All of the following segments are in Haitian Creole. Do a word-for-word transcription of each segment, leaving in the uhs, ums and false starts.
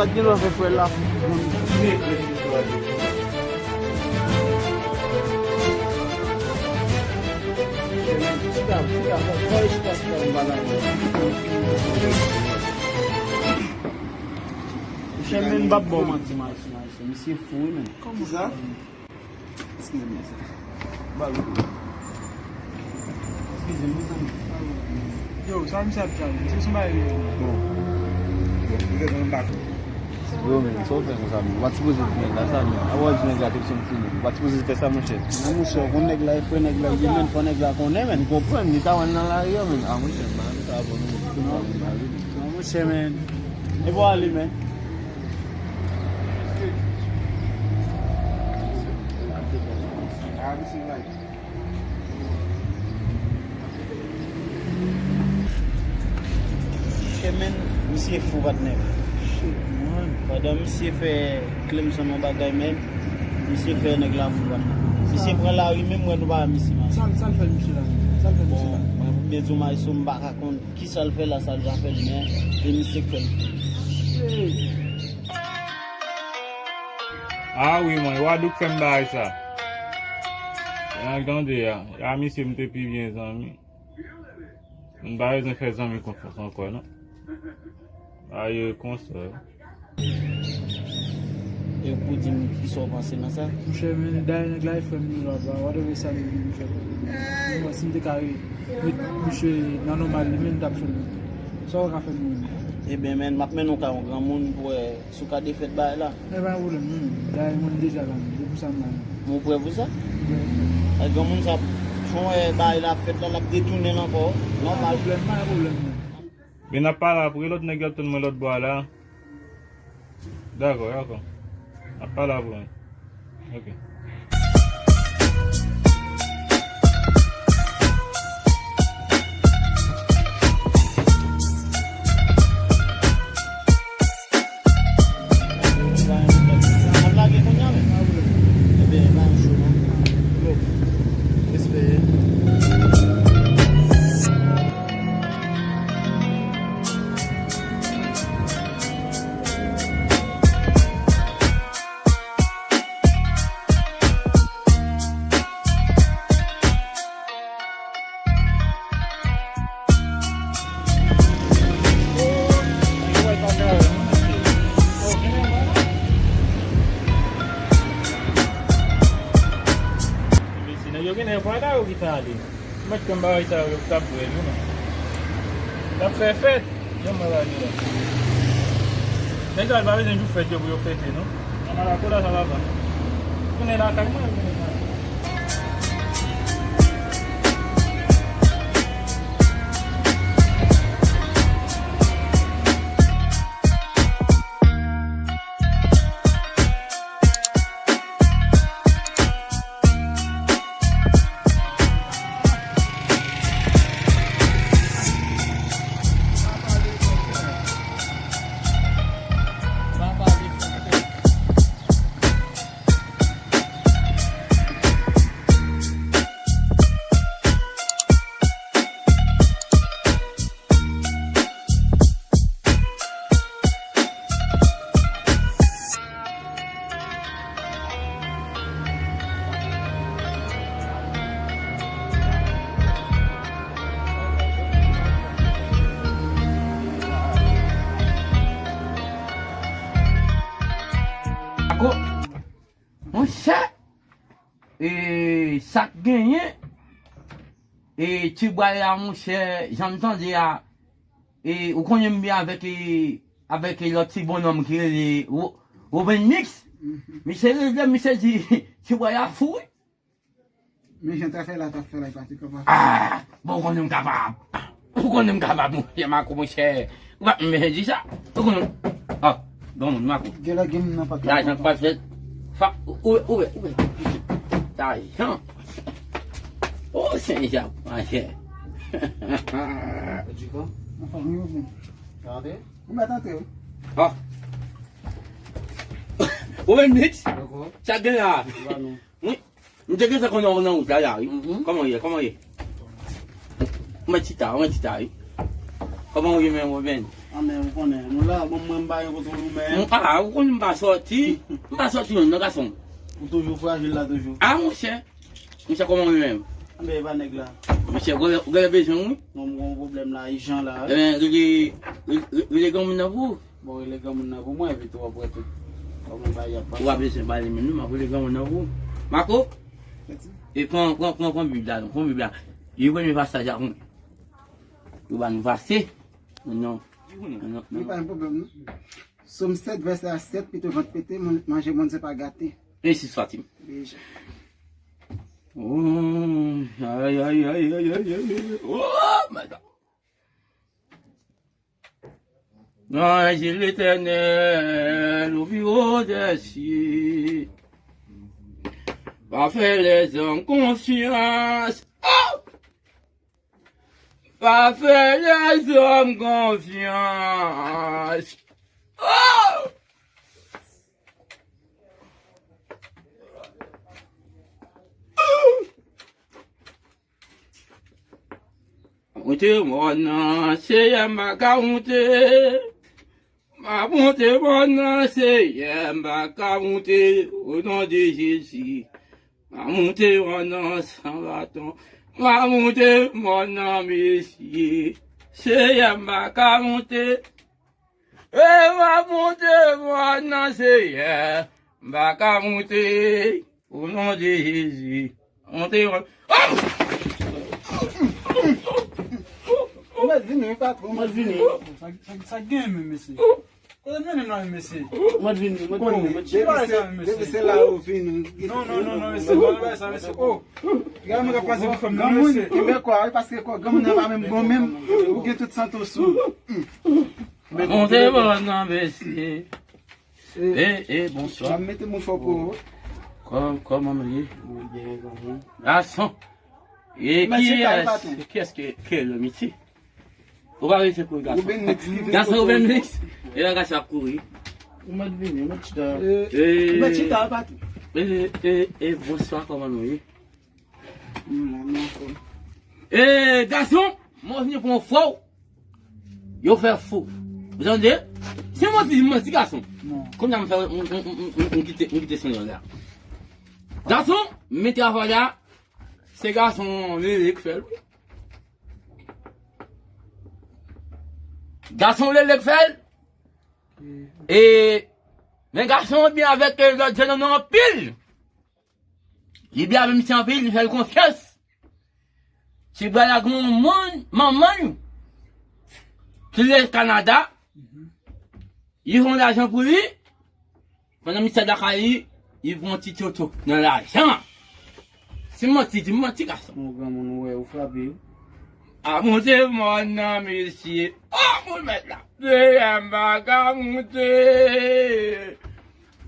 Gad gen lòt frè la. Chita, chita, fò e chita, chita, m pa la. Chèmen, m p ap ba w manti, Maestro, Maestro. Misye fou, wi, men. Kisa? Eskize m, mesye. Ba l. Eskize m, mezanmi. Yo, sa misye ap di a, se sou bagay li. Bon. Bon, li gen yon bak. Yo, men, sa w fè konsa, men? Ou pa t sipoze di nèg la sa, men. A w di nèg la te sou fini. Ou pa t sipoze fè sa, monchè. Non, monchè, ou konn nèg la, e frè nèg la, li menm, fò nèg la konnen, men. M konprann, li ta wè l nan lari a, men. A, monchè, m pa renmen sa, bon, non, men. Non, monchè, men. E pou ale, men. Chèmen, misye fou, patnè. Pandan misye fè Clemson yon bagay, men misye fè nèg la fou, patnè. Misye pran lari, menm mwen nou pa wè misye, man. Sa l, sa l fè misye la? Sa l fè misye la? Bon, mwen, pou byen di w, Maestro, m pa ka konn kisa l fè la, sa l ja fè l, men e misye k fè l fou. Ah wi, mwen, Wadouk fè m bagay sa. An tande a, a misye m te pi byen zanmi. M pa bezwen fè zanmi konfyans ankò, non. Aye, konsa. E pou di m kisa w panse nan sa? Monchè, men, dayè nèg la e frè m li la, whatever sa li vle fè. Mwen, si m te ka re-, met misye nan nòmal li, men m t ap fè l. Sa w ka fè m menm? Ebyen, men, m ap mennen w kay yon granmoun pou wè si w ka defèt bagay la. Men pa gen pwoblèm, non, men. Dayè, mwen, m deja la, men. Se pou sa m la, men. Ou prè pou sa? Mwen prè. Ay, granmoun sa, jan w wè bagay la ap fèt la, l ap detounen l ankò. Nòmal. Pa gen pwoblèm, pa gen pwoblèm, non. Men n ap pale apre, lòt nèg yo ap tann mwen lòt bò a la. Dakò, dakò. N ap pale apre, wi. Ok. N ap lage kounye a menm. Ebyen, pa yon cho non. Respè. Mesye, nèg yo genlè pa ta yo ki ta ale. Mèt kòm bagay sa yo, yo t ap bwè, nou, non. T ap fè fèt. Jan mwen la, di la. Nèg sa yo pa bezwen jou fèt yo pou yo fete, non. Nan Malako la, sa va pa. Tounen lakay mwen, tounen lakay mwen. Ako, monchè, e, sa k genyen, e, ti bway la, monchè, jan m tande a, e, ou konnen m byen avèk, e, avèk, e, lòt ti bonnonm ki rele Ro-, Roben Mix. Misye rele, misye di, ti bway la fou, wi. Men jan t ap fè la, t ap fè la, e pa te kapab. Ah, bon, ou konnen m kapab. Ou konnen m kapab, monchè Mako, monchè. Ou pa menm di sa. Ou konnen. Ah, bon, moun Mako. Gen lè gen moun nan pa ka. Lajan k pral fèt. Fa, ouvè, ouvè, ouvè. Lajan. Oh, Senyè, monchè. Ou di kwa? Anfen, wi, wi. Gade. Ou mèt antre, wi. Ah. Ou menm, Mix? Dakò. Sa gen la? Ba nou. Wi. M te gentan konnen w nan wout la, la, wi. Mhm. Kòman w ye? Kòman w ye? Mwen chita, mwen chita, wi. Kòman w ye menm, Roben? Anben, ou konnen, nou la, bon, mwen, m pa gen kote pou men. M, a, ou konnen m pa sòti. M pa sòti menm, non, gason. Ou toujou frajil la, toujou. A, monchè. Monchè, kòman ou menm? Anben, e pa nèg la. Monchè, ou gen, ou gen bezwen, wi. Non, m gen yon pwoblèm la, ijan la. Enben, rele, rele, rele granmoun nan pou ou. Bon, rele granmoun nan pou mwen, epi tou, w ap wè tout. Kòman bagay ap pase. Ou pa bezwen pale menm, non, m ap rele granmoun nan pou ou. Mako? E pran, pran, pran, pran Bib la, non, pran Bib la. Li premye pasaj la, pou ou ba nou pase. Non. Non, non. Wi, pa gen pwoblèm, non. Sòm sèt, vèsè a sèt, pito vant pete, man-, manje moun se pa gate. E si sòti. Deja. Oh, ay, ay, ay. Oh, my God. Anj Letènèl, au plus haut des cieux, pa fè lèzòm konfyans. Oh! Pa fè lèzòm konfyans. Oh! Monte mòn nan, Seyè, m pa ka monte. M a monte mòn nan, Seyè, m pa ka monte, o non de Jezi. M a monte mòn nan san baton. M a monte mòn nan, mesye. Seyè, m pa ka monte. E m a monte mòn nan, Seyè. M pa ka monte, o non de Jezi. Monte mòn. Oh! Ou mèt vini, wi, patwon, ou mèt vini. Sa, sa, sa gen menm, mesye. Kote m mennen m la, mesye? Mwen vini, mwen konnen, mwen vini. Depi se, depi se la ou vini. Non, non, non, non, mesye, pa bay sa, mesye. Oh! Gade mwen k ap pase pou fanm nan, mesye. Granmoun, kenbe kò a, wi, paske kò granmoun nan pa menm bon menm. Ou gen tout santos ou. Monte mòn nan, mesye. E, e, bonswa. M ap mete mouchwa pou ou. Kò-, kòman nou ye? Mwen byen, granmoun. Gason. E kiyès, kiyès ke, ke lòm isi? Ou pa rete kouri, gason. Gason Ruben Mix. E la gason ap kouri. Ou mèt vini, ou mèt chita. E, ou mèt chita, patwon. E, e, e, bonswa, kòman nou ye? Nou la, nou anfòm. E, gason, mwen vini pou yon fò. Yo fè fou. Ou tande? Se manti, manti, gason. Non. Kounye a m fè, m, m kite, m kite son nan la. Gason, men travay la, se gason Lele k fè l, wi. Gason Lele k fè l. E, men gason byen avèk, e, lòt jèn nan anpil. Li byen avè misye anpil, li fè l konfyans. Ti bwa la gen yon moun, manman l, ki rete Kanada. Li fè yon lajan pou li. Pandan misye lakay li, li pran ti toto nan lajan. Se manti, di m manti, gason. Yon granmoun ou wè, ou frape. A monte mòn nan, mesye. Oh, moun mèt la. Seyè, m pa ka monte.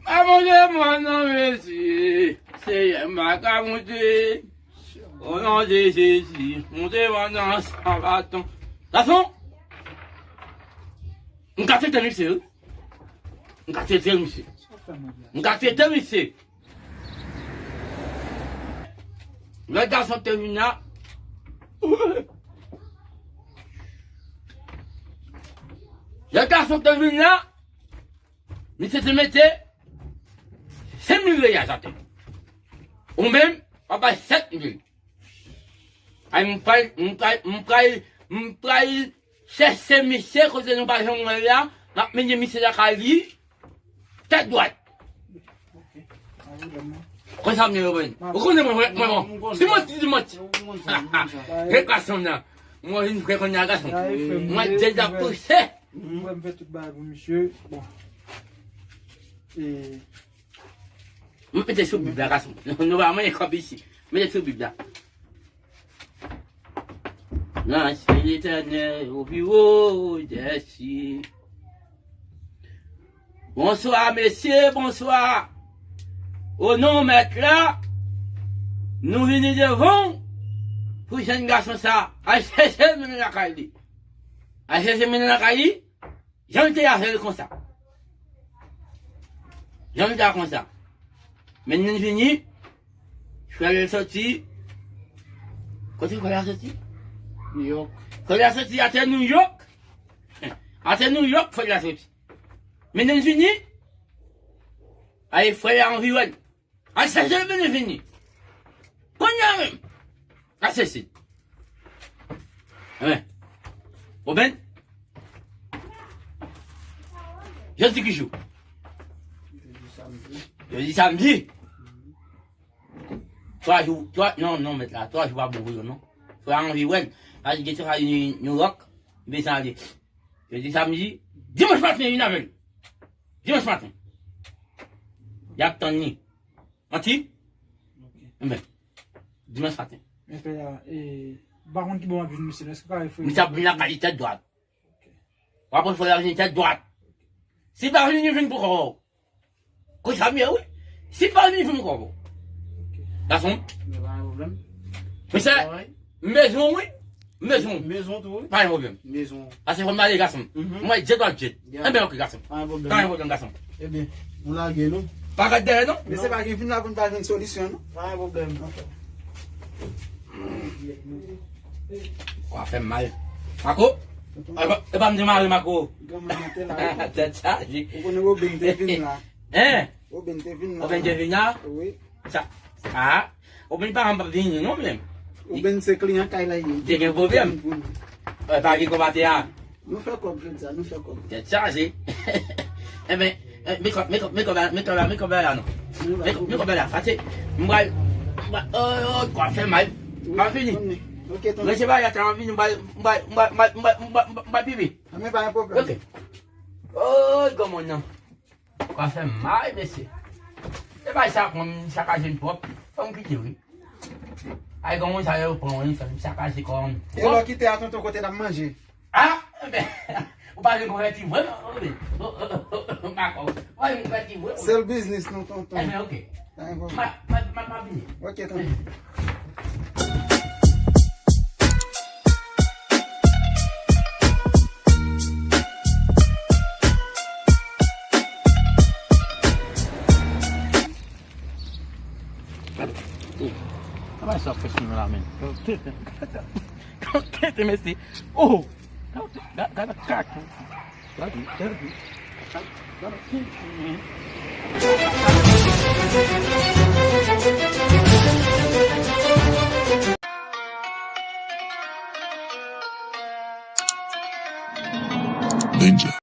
A monte mòn nan, mesye. Seyè, m pa ka monte. O non de Jezi, monte mòn nan san baton. Gason, m ka tete misye, wi. M ka tete misye. M ka tete misye. Lè gason te vin la, lè gason te vin la, misye te mete senk mil reyal atè. Ou menm, w ap bay sèt mil. Ay, m pral, m pral, m pral, m pral chèche misye kote nou pa janm wè l la, m ap mennen misye lakay li, tèt dwat. Konsa m ye, Ruben. Ou konnen mwen, mwen, mwen, bon. Se manti, se manti. Gen gason nan. Mwen vin fè konnen a gason. Mwen deja pouse. Mwen fè tout bagay pou misye. Bon. E M mete sou Bib la, gason. Nou pa manyen kòb isi. Mete sou Bib la. Nan se Letènèl, au plus haut des cieux. Bonswa, mesye, bonswa. O non, mèt la, nou vini devan w pou jèn gason sa. Al chèche l mennen lakay li. Al chèche l mennen lakay li. Jan l te avè l konsa. Jan l te a konsa. Men nou vini, frè l soti. Kote frè l a soti? New York. Frè l a soti atè New York. A se Nouyòk frè la soti. Mennen vini. Ay frè a anvi wè l. Ay chèche l mennen vini. Kounye a menm. A se sit. Amen. Oben. Jodi ki jou? Jodi samdi. Twa jou, twa, non, non, mèt la, twa jou pa bon pou yo, non. Frè a anvi wè l. Sa di gen sa Nouyòk, bezwen ale. Jodi samdi, dimanch maten, vin avè l. Dimanch maten. Y ap tann li. Manti? Enben, dimanch maten. Men frè a, e, m pa konn ki bò w ap jwenn misye, èske w ka refere? Misye ap vin lakay li tèt dwat. W ap refere ap vin tèt dwat. Si l pa vini, vin pou kò w. Konsa m ye, wi. Si l pa vini, vin pou kò w. Gason. Men pa gen pwoblèm. Mesye, m bezwen w, wi. M bezwen w. Mezon tou, wi. Pa gen pwoblèm. Mezon. Pase fò m ale, gason. M wè jet w ap jet. Enben, ok, gason. Pa gen pwoblèm. Pa gen pwoblèm, gason. Ebyen, nou lage, non? Pa gad dèyè, non? Mesye, pa gen vin la pou n pa jwenn solisyon, non? Pa gen pwoblèm. Kwa fè m mal. Mako? E pa, e pa m demare, Mako. Granmoun nan te la, wi. Tèt chaje. Ou konnen Oben te vin la. Hein? Oben te vin la. Oben te vin la? Wi. Sa, a, Oben pa anba vini non menm. Oben se kliyan kay la ye. Te gen pwoblèm. E pa gen kòb atè a. Nou fè kòb jodi a, nou fè kòb. Tèt chaje. Enben, e, men kòb, men kòb, men kòb la, men kòb la, men kòb la non. Men kòb la, pase, m pral, m pral, oh, oh, kwa fè mal. M ap vini. Ok, tonton. Rete ba la, tan m ap vini, m pral, m pral, m pral pipi. Enben, pa gen pwoblèm. Ok. Oh, granmoun nan. Kwa fè m mal, mesye. E bay sa pran m sakaje m twòp. Fò m kite, wi. Ay, granmoun sa yo pran, wi, fè m sakaje kò m. E lè w kite a, tonton, kote n ap manje? A, men, ou pa gen konvèti vre non, wi. M pa konn. Ou pa gen konvèti vre. Sèl biznis nou, tonton. Enben, ok. Pa gen pwoblèm. M a, m a, m a, m a vini. Ok, tonton. Gade sa fresh nou la, men. Gade tete, mesye. Oh! Gade, gade, gade kaka. Gade, gade. Gade, gade tete, men. Danger.